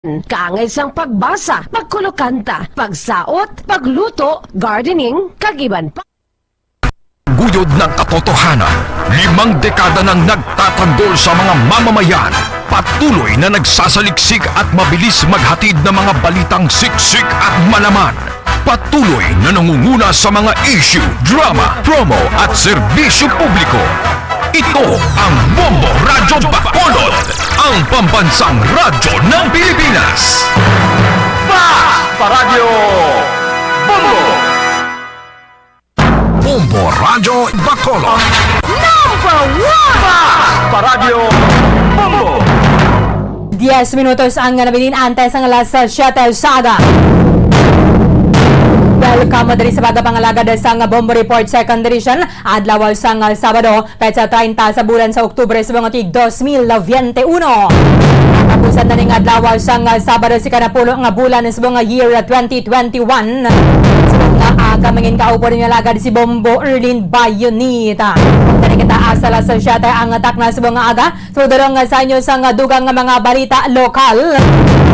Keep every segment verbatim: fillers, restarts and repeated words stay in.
kaangay sang pagbasa, pagkulokanta, pagsaot, pagluto, gardening, kag iban pa. Guyod ng katotohanan, limang dekada nang nagtatanggol sa mga mamamayan, patuloy na nagsasaliksik at mabilis maghatid ng mga balitang siksik at malaman. Patuloy na nangunguna sa mga issue, drama, promo at serbisyo publiko. Ito ang Bombo Radyo Bacolod, ang pambansang radyo ng Pilipinas. Fast Paradyo Bombo! Bombo Radyo Bacolod. Number one! Fast Paradyo Bombo! Diez minutos ang nabilin antes ang alas siete sa aga. Welcome diri sa Baga Pangalagad sang Bombo Report Second Edition, adlaw sang Sabado, petsa treinta sa bulan sa Oktubre sa mga tig dos mil vinte uno. Katapusan na ning adlaw sang Sabado, si kanapulo nga bulan sa mga year twenty twenty-one. Sa mga aga, mangin kaupo ninyo alagad si Bombo Erlin Bayonita. Kani kita asa alas siete ang takna sa mga aga. Sudurong sa inyo sang dugang nga mga balita lokal.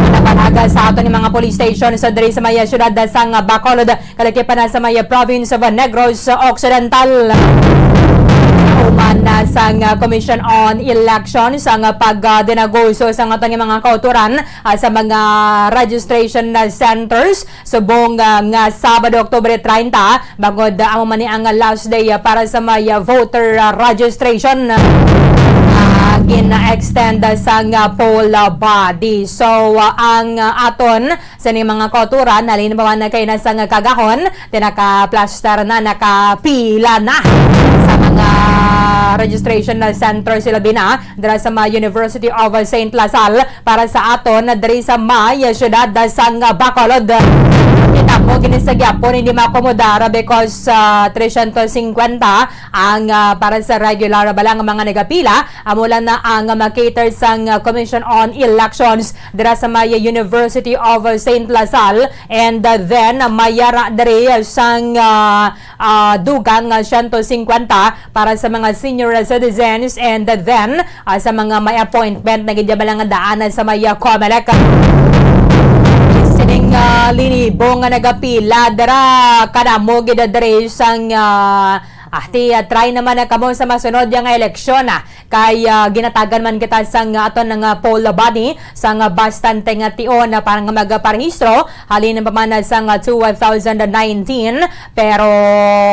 Napanaga sa aton nga mga police station sa diri sa may siyudad sang Bacolod, kalakipan na sa may province of Negros Occidental. Human na sang Commission on Elections ang pagdinaguso sa aton nga mga kauturan, ah, sa mga registration na centers subong, ah, nga Sabado, Oktubre treinta, bangod, ah, amo man ni ang last day, ah, para sa may, ah, voter, ah, registration, ah, gina-extend, ah, sang, ah, poll, ah, body. So, ah, ang, ah, aton sa ining mga kauturan, halin pa man kay na sang kagahon, ti naka-plaster na, nakapila na sa mga registration na center sila din, ah, dira sa mga University of Saint La Salle para sa aton diri sa may siyudad sang Bacolod. Kita mo, gini sa gyapon, hindi makomodar because, ah, trescientos cincuenta ang, ah, para sa regular bala nga mga nagapila. Amo lang na ang ma-cater sang, ah, Commission on Elections dira sa may University of Saint La Salle. And, ah, then, ah, mayara diri sang, ah, ah, dugang nga siyento singkwenta para sa mga senior citizens. And then, ah, sa mga may appointment na gid bala nga daanan sa may, ah, Comelec. Sining, ah, linibo nga nagapila dira, kadamo gid diri sang, ah, ah, ti, ah, try naman na kamo sa masunod nga eleksyon, ah. Kay, ah, ginatagan man kita sang aton nga poll body sang bastante nga tion, ah, para nga magparehistro halin pa man sang two thousand nineteen. Pero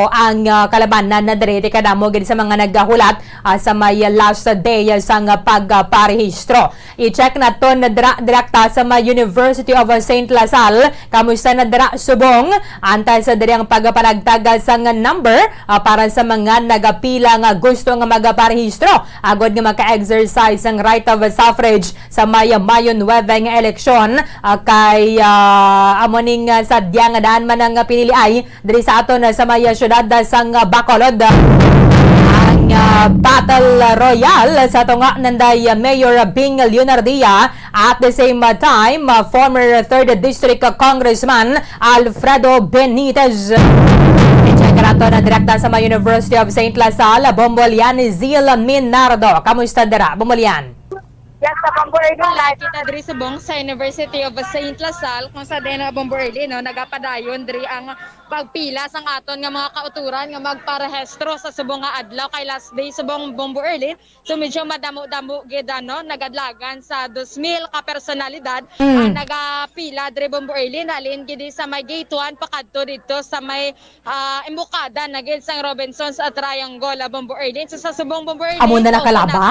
ang, ah, kalabanan na diri ti kadamo gid sa mga nagahulat, ah, sa may last day sang pagparehistro. I-check naton na dira-, direkta sa may University of Saint La Salle. Kamusta na dira subong? Antes sa diri ang pagpanagtag sang number, ah, para sa mga nagapila nga gusto nga magaparehistro agod nga maka-exercise sang right of suffrage sa may Mayo nuebe nga eleksyon, ah, kay, ah, amo ning, ah, sadya nga daan man ang piniliay diri sa aton, ah, sa may, ah, siyudad, ah, sang, ah, Bacolod. Ang, ah, battle royale sa tunga nanday, ah, Mayor Bing Leonardia, at the same, ah, time, ah, former third District, ah, Congressman Alfredo Benitez. I-check naton na direkta sa may University of Saint La Salle, Bombo Lian, Zil Minardo. Kamusta dira, Bombo Lian? Yes, sa Bombo Erlin, live. Kita diri subong sa University of Saint La Salle, kung sa din, Bombo Erlin, no, nagapadayon diri ang pagpila sang aton nga mga kauturan nga magparehistro sa subong nga adlaw kay last day subong, Bombo Erlin. So, medyo madamo-damo gid, ano, nagadlagan sa dos mil ka personalidad, mm, ang nagapila diri, Bombo Erlin, halin gid sa may gate one pakadto didto sa may, ah, embukada na gid sang Robinsons, ah, Triangle, ah, Bombo Erlin. So, sa subong, Bombo Erlin, amo na, okay na nakalaba?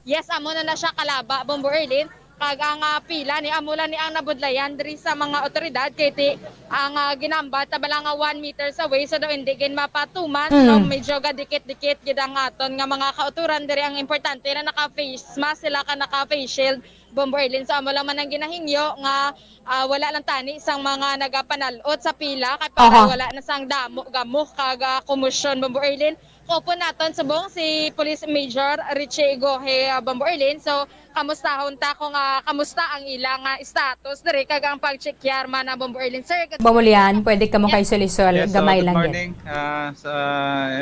Yes, amo na na siya kalaba, Bombo Erlin. Kag ang, ah, pila ni amo lang ni ang nabudlayan diri sa mga otoridad kay ti ang, ah, ginambat na bala nga one meters away, so daw hindi gid mapatuman. Mm. So, medyo gadikit-dikit gid ang aton nga mga kauturan diri. Ang importante na naka-face mask sila ka naka-face shield, Bombo Erlin. So, amo lang man ang ginahingyo nga, ah, wala lang tani sang mga nagapanalot sa pila kay para, aha, wala na sang damo, gamo kag, ah, komosyon, Bombo Erlin. Kaupod naton subong si Police Major Richie Igohe, ah, Bombo Erlin. So, kamustahon ta kung, ah, kamusta ang ila nga status diri kag ang pagtsekyar man, ah, Bombo Erlin. Sir, good morning. Bombo Lian, pwede kamo, yes, kay sulisol, yes, so, gamay lang, good morning, ah, sa,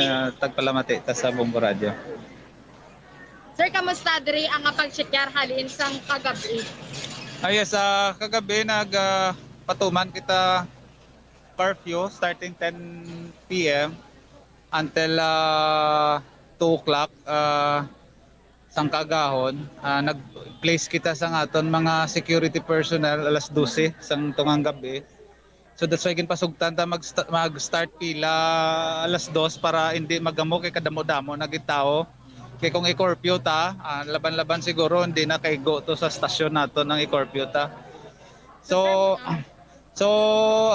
ah, tagpalamati ta sa Bombo Radio. Sir, kamusta diri ang pagtsekyar halin sang kagabi? Ah, yes, ah, kagabi nag, ah, patuman kita curfew starting ten p m until, ah, two o'clock, ah, sang kaagahon. Ah, nag-place kita sang aton mga security personnel alas dose sang tungang gabi. So that's why ginpasugtan ta mag-, mag-start pila alas dos para hindi magamo kay kadamo-damo na gid tawo. Kay kung i-curfew ta, ah, laban-laban siguro hindi na kaigo to sa stasyon nato nang i-curfew ta. So, so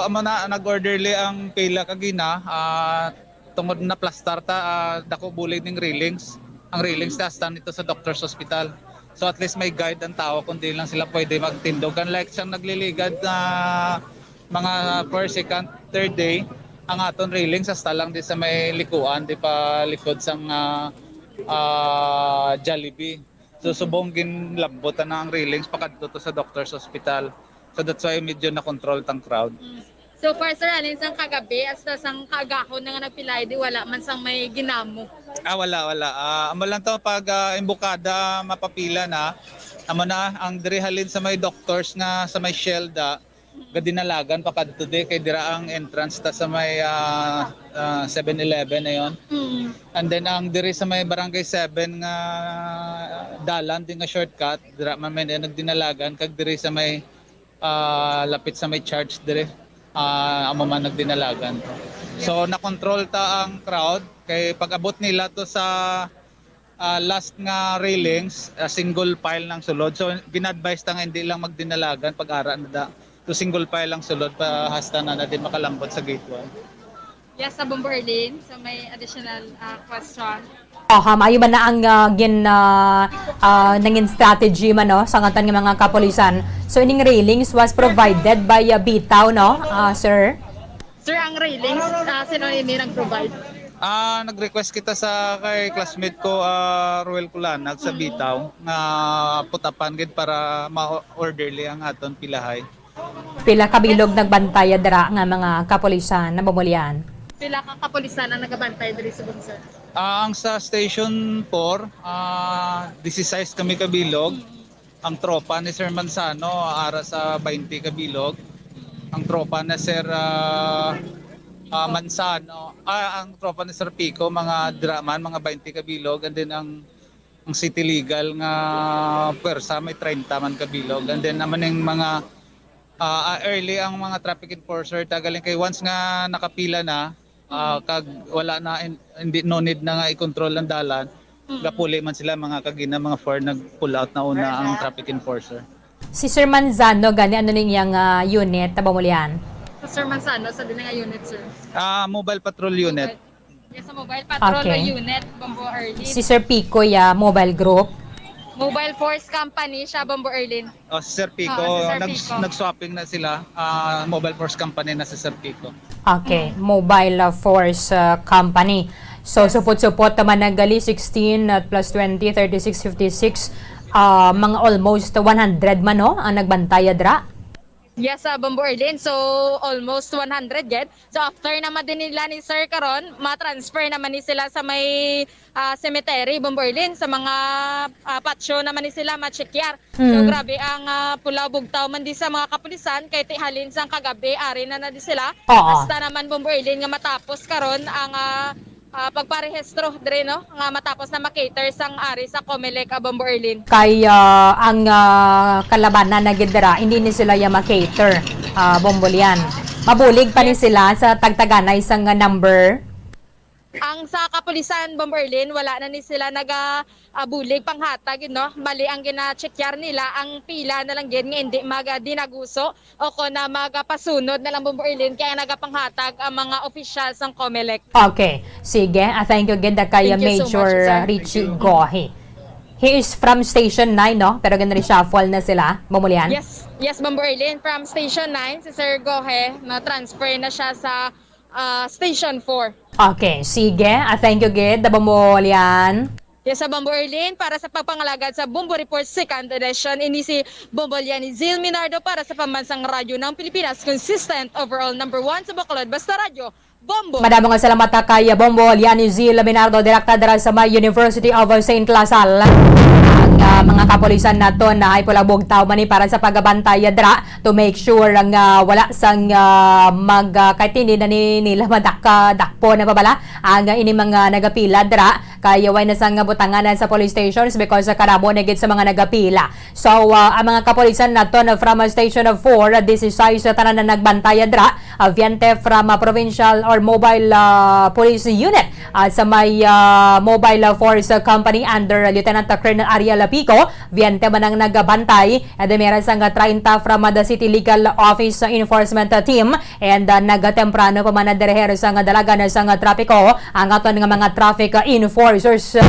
amo na, nag-orderly ang pila kagina, ah, tungod na plastar ta, ah, dako bulig ning railings. Ang railings ta hasta nito sa doctor's hospital. So at least may guide ang tao kung di lang sila pwede magtindog. Unlike sang nagliligad na mga first, second, third day, ang aton railings hasta lang di sa may likuan, di pa likod sang, ah, ah, Jollibee. So subong ginlambot na ang railings pakadto to sa doctor's hospital. So that's why medyo na-control tang crowd. Mm. So far, sir, halin sang kagabi hasta sang kaagahon na nga nagpilay, di wala man sang may ginamo? Ah, wala, wala. Ah, amo lang to pag, ah, imbukada mapapila na. Amo na ang diri halin sa may doctors nga sa may Shelda, gadinalagan pa kadto di kay dira ang entrance ta sa may, ah, ah, seven eleven na yon. Mm. And then ang diri sa may Barangay seven nga dalan din nga shortcut, dira man may nagdinalagan kag diri sa may, ah, lapit sa may church diri, ah, amo man nagdinalagan. So na-control ta ang crowd kay pag-abot nila to sa ah, last nga railings, ah, single file nang sulod. So gina-advise ta nga hindi lang magdinalagan pag ara na da. So single file lang sulod pa hasta na na din makalambot sa gate one. Yes, sa Bombo Erlin, so may additional, ah, question. Oh, ha, maayo man na ang, ah, gin, ah, ah, nangin strategy man, no, sa ngatan nga mga kapulisan. So ining railings was provided by, ah, Bitaw, no, ah, sir? Sir, ang railings, ah, sino ini nag-provide? Ah, nag-request kita sa kay classmate ko, ah, Roel Culanag sa Bitaw nga putapan gid para ma-orderly ang aton pilahay. Pila ka bilog nagbantaya dira nga mga kapulisan, Bombo Lian? Pila ka kapulisan ang nagabantay diri subong, sir? Ah, ang sa Station four, ah, disisais kami ka bilog. Ang tropa ni Sir Manzano, ara sa baynte ka bilog. Ang tropa ni Sir, ah, ah, Manzano, ah, ang tropa ni Sir Pico, mga dira man, mga baynte ka bilog. And then ang, ang City Legal nga pwersa may treinta man ka bilog. And then naman yung mga, ah, ah, early ang mga traffic enforcer, tagaling kay once nga nakapila na, ah, kag wala na, in-, hindi, no need na nga i-control ang dalan. Mm. Gapuli man sila, mga kagina, mga four nag-pull out na una ang traffic enforcer. Si Sir Manzano gani, ano ning iyang, ah, unit, Bombo Lian? Sa Sir Manzano, sa din nga unit, sir? Ah, mobile patrol unit. Yes, sa mobile patrol. Okay. Unit, Bombo Erlin. Si Sir Pico, ya, mobile group. Mobile Force Company siya, Bombo Erlin. Oh, si Sir Pico, Oo, si Sir nag-, Pico. Nag-swapping na sila. Ah, Mobile Force Company na si Sir Pico. Okay, Mm. Mobile, uh, Force, uh, Company. So, Yes. supot-supot naman na gali, sixteen, uh, plus twenty, thirty-six, fifty-six, uh, mga almost one hundred man, no, ang nagbantaya dira? Yes, uh, Bombo Erlin. So, almost one hundred gid. So, after naman din nila ni Sir karon, ma-transfer naman ni sila sa may ah, cemetery, Bombo Erlin, sa mga, ah, patio naman ni sila, machekyar. So, Mm. grabe ang, ah, pulaw bugtaw man di sa mga kapulisan, kay ti halin sang kagabi, ari na na di sila. Oo. Hasta naman, Bombo Erlin, nga matapos karon ang, ah, ah, pagparehistro diri, no? Nga matapos na makater sang ari sa Comelec, ah, Bombo Erlin. Kay, ah, ang, ah, kalabanan na gid dira, hindi ni sila ya makater, ah, Bombo Lian. Mabulig pa ni Yes. sila sa tagtaganay sang number. Ang sa kapulisan, Bombo Erlin, wala na ni sila naga, ah, bulig panghatag, no? Bali, ang gina-checkyar nila, ang pila na lang gid nga hindi maga dinaguso o kon na magapasunod na lang, Bombo Erlin, kaya nagapanghatag ang mga opisyal sang Comelec. Okay. Sige. Ah, thank you gid kay Thank you so Major, much, sir. Richie Thank you. Gohi. He is from Station nine, no? Pero gin-reshuffle na sila, Bombo Lian? Yes. Yes, Bombo Erlin. From Station nine, si Sir Gohe, na-transfer na siya sa ah, Station four. Okay, sige. Ah, thank you gid, Bombo Lian. Yes, sa Bombo Erlin, para sa pagpangalagad sa Bombo Report Second Edition, ini si Bombo Lian Zil Minardo para sa Pambansang Radyo ng Pilipinas, consistent, overall number one sa Bacolod. Basta Radyo, Bombo! Madamo nga salamat ta kay Bombo Lian Zil Minardo, direkta dira sa may University of Saint La Salle. Nga mga kapulisan naton na ay pula bugtaw man ni para sa pagabantay dra to make sure nga wala sang, ah, mag, ah, kahit hindi na ni nila madak-, ah, dakpo na pabala ang, ah, ini mga nagapila dra kay way na sang butangan sa police stations because, ah, karabo na gid sa mga nagapila. So, ah, ang mga kapulisan naton from, ah, Station of four, ah, this is sa tanan na nagbantay dra, ah, Viente from, ah, Provincial or Mobile, ah, Police Unit, ah, sa may, ah, Mobile, ah, Force, ah, Company under Lieutenant Colonel Ariel Pico. Viente man ang nagabantay, and then meron sang treinta from, ah, the City Legal Office, ah, Enforcement, ah, Team, and, ah, nagatemprano pa man ang dereher sang dalagan sang trapiko ang aton nga mga traffic, ah, enforcers. So,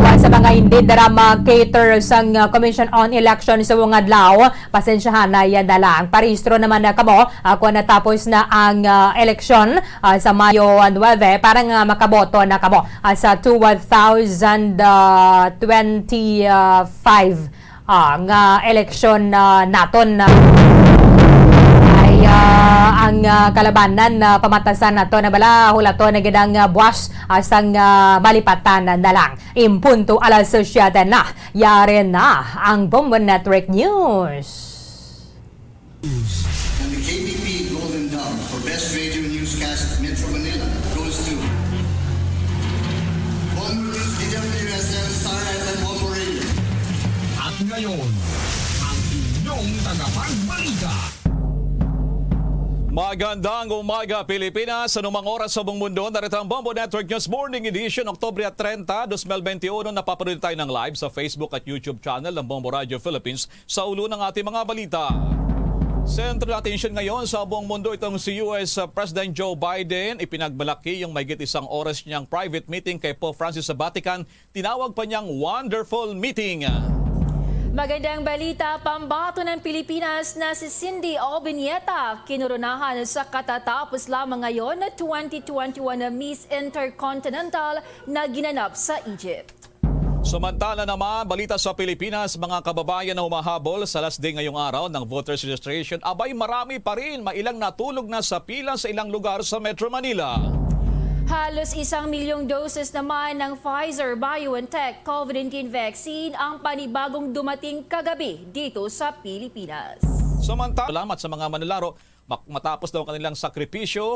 ah, sa mga hindi dira ma-cater sang, ah, Commission on Election sa mga adlaw, pasensyahan na yan na lang. Parehistro naman na kamo, ah, kung natapos na ang, ah, eleksyon, ah, sa Mayo nuebe para nga makaboto na kamo, ah, sa two thousand twenty-five, ah, nga eleksyon, ah, naton, ah, ay, ah, ang, ah, kalabanan na pamatasan nato na bala hulaton na gid ang, ah, buwas, ah, sang, ah, malipatan na lang. In punto alas siyete na, yari na ang Bombo Network News. And the K B P Golden Dove for Best Radio Newscast Metro Manila goes to Bombo News, D W S M, Star F M, Bombo Radio. At ngayon, ang inyong tagapagbalita. Magandang umaga, Pilipinas. Anumang oras sa buong mundo, narito ang Bombo Network News Morning Edition, Oktubre treinta, dos mil benti uno. Napapanood tayo ng live sa Facebook at YouTube channel ng Bombo Radio Philippines. Sa ulo ng ating mga balita, sentro ng atensyon ngayon sa buong mundo itong si U S President Joe Biden. Ipinagmalaki yung mahigit isang oras niyang private meeting kay Pope Francis sa Vatican. Tinawag pa niyang wonderful meeting. Magandang balita, pambato ng Pilipinas na si Cindy Albinieta, kinoronahan sa katatapos lamang ngayon na twenty twenty-one na Miss Intercontinental na ginanap sa Egypt. Samantala naman, balita sa Pilipinas, mga kababayan na humahabol sa last day ngayong araw ng voters registration, abay marami pa rin mailang natulog na sa pila sa ilang lugar sa Metro Manila. Halos isang milyong doses naman ng Pfizer-BioNTech COVID nineteen vaccine ang panibagong dumating kagabi dito sa Pilipinas. Samantala, salamat sa mga manlalaro. Mak-, matapos daw ang kanilang sakripisyo,